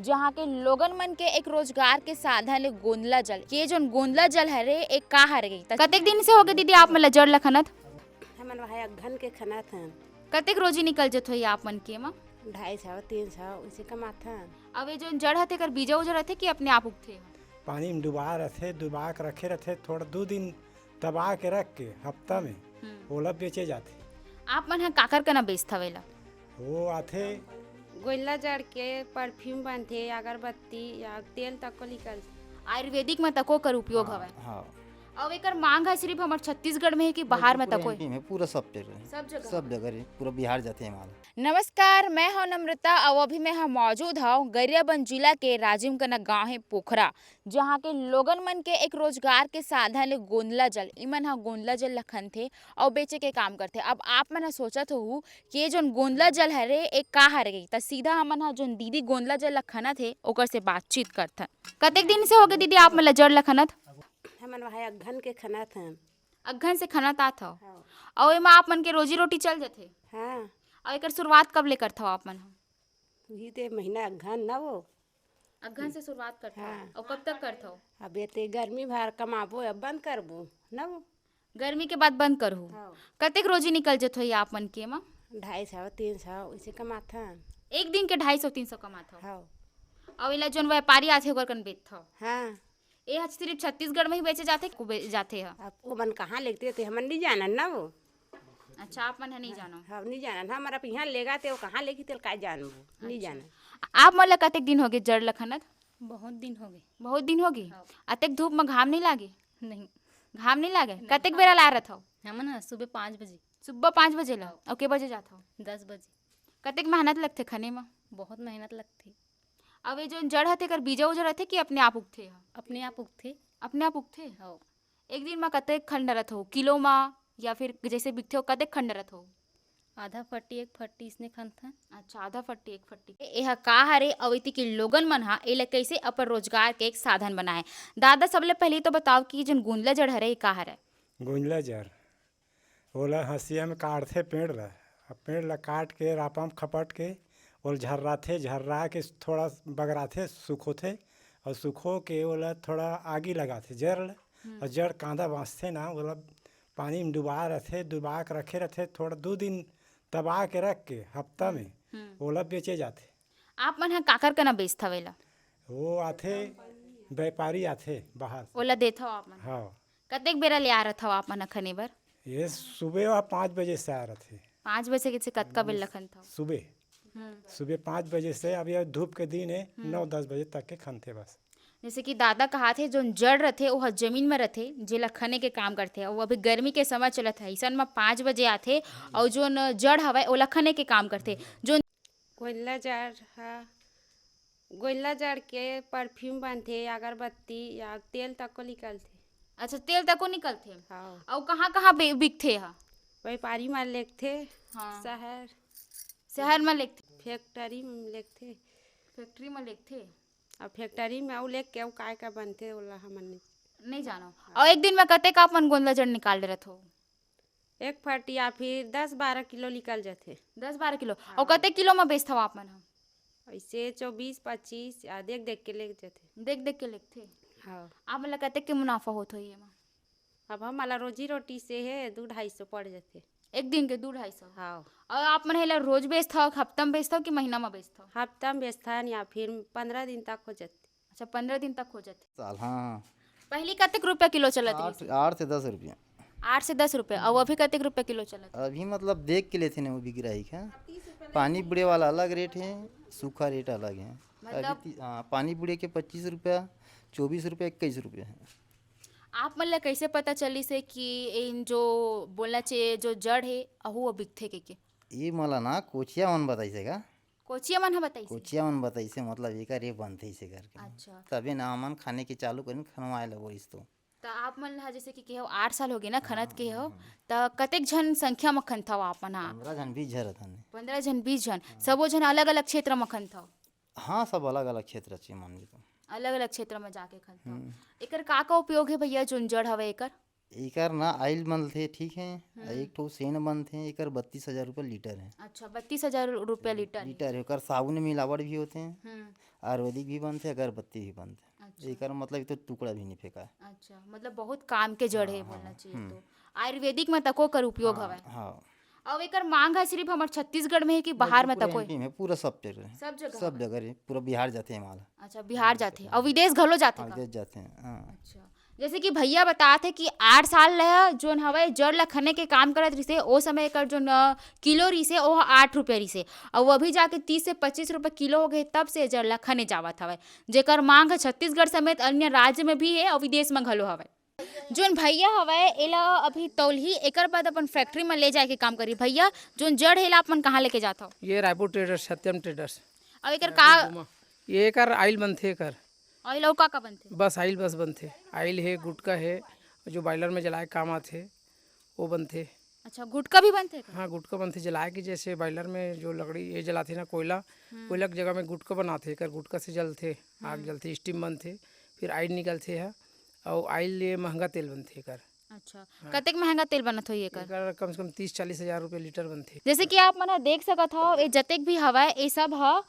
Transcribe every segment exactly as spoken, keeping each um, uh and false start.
जहाँ के लोगन मन के एक रोजगार के साधन ए गोंदला जल। के जोन गोंदला जल हरे, ए का हरे? त कतेक दिन से होगे दीदी आप मन ला जड़ ल खनत? हमन वहाँ अगहन के खनत हन। कतेक रोजी निकल जत होही आप मन के एमा? ढाई सौ, तीन सौ, उसे कमाथन। अब ये जोन जड़ हथे, एकर बीजा उजा रथे कि अपने आप उगथे? पानी में डुबा रथे, डुबा के रखे रथे, थोड़ा दू दिन दबा के रख के हफ्ता में हम्म। ओला बेचे जाथे। आप मन ह काकर कना बेचथव एला? वो आथे। गोंदला जड़ के परफ्यूम बनथे, अगरबत्ती या तेल तको निकलथे। आयुर्वेदिक में तको कर उपयोग हाँ, हवय। हाँ। अउ एकर मांग ह सिर्फ हमर छत्तीसगढ़ में हे कि बाहर में पूरे तको हे? एमपी में पूरा सब जगह हे। सब जगह? सब जगह रे, पूरा बिहार जाथे माल। नमस्कार, मैं हव नम्रता अउ अभी मैं ह मौजूद हव गरियाबंद जिला के राजिमकना गांव हे पोखरा, जहां के लोगन मन के एक रोजगार के साधन ए गोंदला जल। इमन ह गोंदला जल ल खनथे अउ बेचे के काम करथे। अब आप मन ह सोचत होहू कि ये जोन गोंदला जल हरे, ए का हरे? त सीधा हमन ह जोन दीदी गोंदला जल ल खनत हे, ओकर से बातचीत करथन। कतेक दिन से होगे दीदी आप मन ल जड़ ल खनत? हमन वहाँ अगहन के खनत हन। अगहन से खनत आत हव? हाँ। अउ एमा आप मन के रोजी रोटी चल जथे? हाँ। अउ एकर शुरुआत कब ले करथव आप मन ह? उही ते महीना अगहन न वो। अगहन से शुरुआत करथव? हाँ। अउ कब तक करथव? अब ये ते गर्मी भर कमाबो, अब बंद करबो न वो। गर्मी के बाद बंद करहू? हाँ। कतेक रोजी निकल जत होही आप मन के एमा? ढाई सौ, तीन सौ, उसे कमाथन। एक दिन के ढाई सौ, तीन सौ कमाथव? हाँ। अउ एला जोन व्यापारी आथे, ओकर कन बेचथव? हाँ। ए ह सिर्फ छत्तीसगढ़ में ही बेचे जाथे, को बे-, जाथे ह? अब ओमन कहाँ लेगथे, ते हमन नहीं जानन ना वो। अच्छा, आप मन ह नहीं जानव? हाँ, नहीं जानन। हमर अब यहाँ लेगा, ते वो कहाँ लेगी, तेल का जानबो? नहीं अच्छा। जानन। आप मन ल कतेक दिन होगे जड़ ल खनत? बहुत दिन होगे। बहुत दिन होगे? हाँ। अतेक धूप म घाम नहीं लागे? नहीं। घाम नहीं लागे? नहीं। कतेक बेरा ला रथव? हमन ह सुबह पाँच बजे। सुबह पाँच बजे ला? हाँ। अउ के बजे जाथव? दस बजे। कतेक मेहनत लगथे खने म? बहुत मेहनत लगथे। अब ये जोन जड़ हथे, एकर बीजा उजा रथे कि अपने आप उगथे ह? अपने आप उगथे। अपने आप उगथे? हाँ। एक दिन म कतेक खन डरत हो? किलो म या फिर जैसे बिकथे हो, कतेक खन डरत हो? आधा फट्टी, एक फट्टी इसने खनथन। अच्छा, आधा फट्टी, एक फट्टी। ए-, एहा का हरे अउ एती के लोगन मन ह एला कइसे अपन रोजगार के एक साधन बनाए? दादा, सबले पहिली तो बताओ कि जोन गोंदला जड़ हरे, ए का हरे? गोंदला जड़। ओला हंसिया में काटथे पेड़ ला। अब पेड़ ला काट के रापा में खपट के ओला झर्राथे, झर्रा के थोड़ा बगराथे, सुखोथे अउ सुखो के ओला थोड़ा आगी लगाथे जड़ ला। हम्म। अउ जड़ कांदा बांचथे ना, ओला पानी में डुबा रथे, डुबा के रखे रथे, थोड़ा दू दिन दबा के रख के हफ्ता में हम्म। ओला बेचे जाथे। आप मन ह काकर कना बेचथव एला? वो आथे, व्यापारी आथे बाहर से। ओला देथव आप मन? हाँ। कतेक बेरा ले आ रथव आप मन ह खने बर? ये सुबह वहाँ पाँच बजे से आ रथे। पाँच बजे से कतका बेर ल खनथव? सुबह। हम्म। सुबह पाँच बजे से, अब ये धूप के दिन हे, हम्म। नौ दस बजे तक के खनथे बस। जैसे कि दादा कहाथे, जोन जड़ रथे, वो ह जमीन में रथे, जेला खने के काम करथे। अउ अभी गर्मी के समय चलत हे, अइसन म पाँच बजे आथे, अउ जोन जड़ हवय, ओला खने के काम करथे। जोन गोंदला जड़ ह, गोंदला जड़ के परफ्यूम बनथे, अगरबत्ती या तेल तको निकलथे। अच्छा, तेल तको निकलथे? हाँ। अउ कहाँ-कहाँ बे-, बिकथे ह? व्यापारी मन लेगथे, हाँ। शहर। शहर म लेगथे? फैक्ट्री म लेगथे। फैक्ट्री म लेगथे? अउ फैक्ट्री म अउ लेग के अउ काय का बनथे, ओला हमन नहीं नहीं जानव। हाँ। अउ एक दिन म कतेक आप मन गोंदला जड़ निकाल डरत हो? एक फट या फिर दस बारह किलो निकल जथे। दस बारह किलो। हाँ। अउ कतेक किलो म बेचथव आप मन ह? ऐसे चौबीस पच्चीस या देख देख के लेग जथे। देख देख के लेगथे? हाँ। आप मन ला कतेक के मुनाफा होत होही एमा? अब हमला रोजी रोटी से हे, दू ढाई सौ पड़ जथे। एक दिन के दू ढाई सौ? हाँ। अउ आप मन एला रोज बेचथव, हफ्ता म बेचथव कि महीना म बेचथव? हफ्ता म बेचथन या फिर पंद्रह दिन तक हो जथे। अच्छा, पंद्रह दिन तक हो जाथे। साल, हाँ, हाँ। पहली कतेक रुपया किलो चलत आठ, रहिस? आठ से दस रुपया। आठ से दस रुपया। अउ अभी कतेक रुपया किलो चलत हे? अभी मतलब देख के लेथे ने वो भी ग्राहक है। पानी बुड़े वाला अलग रेट है, सूखा रेट अलग है। मतलब अभी ती-, हाँ, पानी बुड़े के पच्चीस रुपया, चौबीस रुपया, इक्कीस रुपया है। आप मन ला कैसे पता चलिस हे कि इन जो बोलना चाहिए, जो जड़ है, अहू वो बिकथे के, के? ये मला ना कोचिया मन बताइस हे का? कोचिया मन ह बताइस हे? कोचिया मन बताइस हे, मतलब एकर ये बनथे इसे करके। अच्छा। तबे ना हमन खाने के चालू करिन, खनवाए लगो इस तो। त आप मन ह जैसे कि केहो आठ साल हो गए ना खनत के हो, त कतेक झन संख्या म खनथव आप मन ह? पंद्रह झन बीस झन रथन। पंद्रह झन बीस झन, सबो झन अलग-अलग क्षेत्र म खनथव? हाँ, सब अलग-अलग क्षेत्र चे मान लीजिए। अलग-अलग क्षेत्र म जाके खनथव। हम्म। एकर का-का उपयोग हे भैया, जोन जड़ हवे एकर? एकर ना आइल बनथे, ठीक है, अउ हम्म। एक ठो सेंट बनथे, एकर बत्तीस हजार रुपया लीटर है। अच्छा, बत्तीस हजार रुपया लीटर है। लीटर है, ओकर साबुन में मिलावट भी होथे, हम्म। आयुर्वेदिक भी बनथे, अगरबत्ती भी बनथे। अच्छा। एकर मतलब, ये तो टुकड़ा भी नहीं फेंका है। अच्छा, मतलब बहुत काम के जड़ है हाँ, बोलना हाँ, चाहिए हम्म। तो। आयुर्वेदिक में तको कर उपयोग हाँ, हवय। हाँ। अउ एकर मांग ह सिर्फ हमर छत्तीसगढ़ में है कि बाहर में पूरा तको है? एमपी में, पूरा सब जगह है। सब जगह सब हवय? जगह है, पूरा बिहार जाथे ये माल। अच्छा, बिहार जाथे। अउ विदेश घलो जाथे हाँ, का? विदेश जाथे हैं, हाँ। अच्छा, जैसे कि भैया बतात हे कि आठ साल ले जोन हवय जड़ ला खने के काम करत रिसे, ओ समय एकर जोन, अ, किलो रिसे, ओ ह आठ रुपया रिसे, अउ अभी जाके तीस से पच्चीस रुपया किलो हो गए, तब से जड़ ला खने जावत हवय, जेकर मांग ह छत्तीसगढ़ समेत अन्य राज्य में भी हे अउ विदेश में घलो हवय। जोन भैया हवय, एला अभी तौलही, एकर बाद अपन फैक्ट्री में ले जाए के काम करही। भैया, जोन जड़ हे, एला अपन कहाँ लेके जात हव? ये रायपुर ट्रेडर्स, सत्यम ट्रेडर्स। अउ एकर का? ये एकर आइल बनथे एकर। आइल अउ का का बनथे? बस आइल बस बनथे। आइल हे, गुटखा हे, जो बॉयलर में जलाए काम आथे, वो बनथे। अच्छा, गुटखा भी बनथे एकर? हाँ, गुटखा बनथे जलाए के, जैसे बॉयलर में जो लकड़ी ये जलाथे ना, कोयला, हम्म। कोयला के जगह में गुटखा बनाथे, एकर गुटखा से जलथे, आग हम्म। जलथे, स्टीम बनथे, फिर आइल निकलथे ह, अउ आइल ले महंगा तेल बनथे एकर। अच्छा, हाँ। कतेक महंगा तेल बनत होही एकर? एकर कम से कम तीस चालीस हजार रुपये लीटर बनथे। जैसे कि आप मन ह देख सकत हव, ये जतेक भी हवय, ये सब ह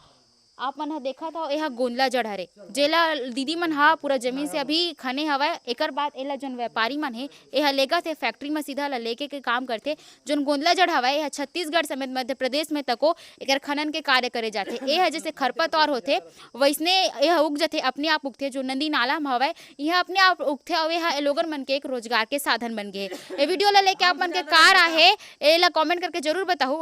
आप मन ह देखत हव, ये ह गोंदला जड़ हरे, जेला दीदी मन ह पूरा जमीन से अभी खने हवय। एकर बाद एला जोन व्यापारी मन हे, ये ह लेगत हे फैक्ट्री म, सीधा ला लेके के काम करथे। जोन गोंदला जड़ हवय, ये ह छत्तीसगढ़ समेत मध्य प्रदेश में तको एकर खनन के कार्य करे जाथे। ये ह जैसे खरपतवार होथे, वैसने ये ह उग जथे, अपने आप उगथे, जो नदी नाला म हवय, ये ह अपने आप उगथे, अउ ये ह ए लोगन मन के एक रोजगार के साधन बन गे हे। ये वीडियो ला लेके आप मन के का राय हे, एला कमेंट करके जरूर बताहू।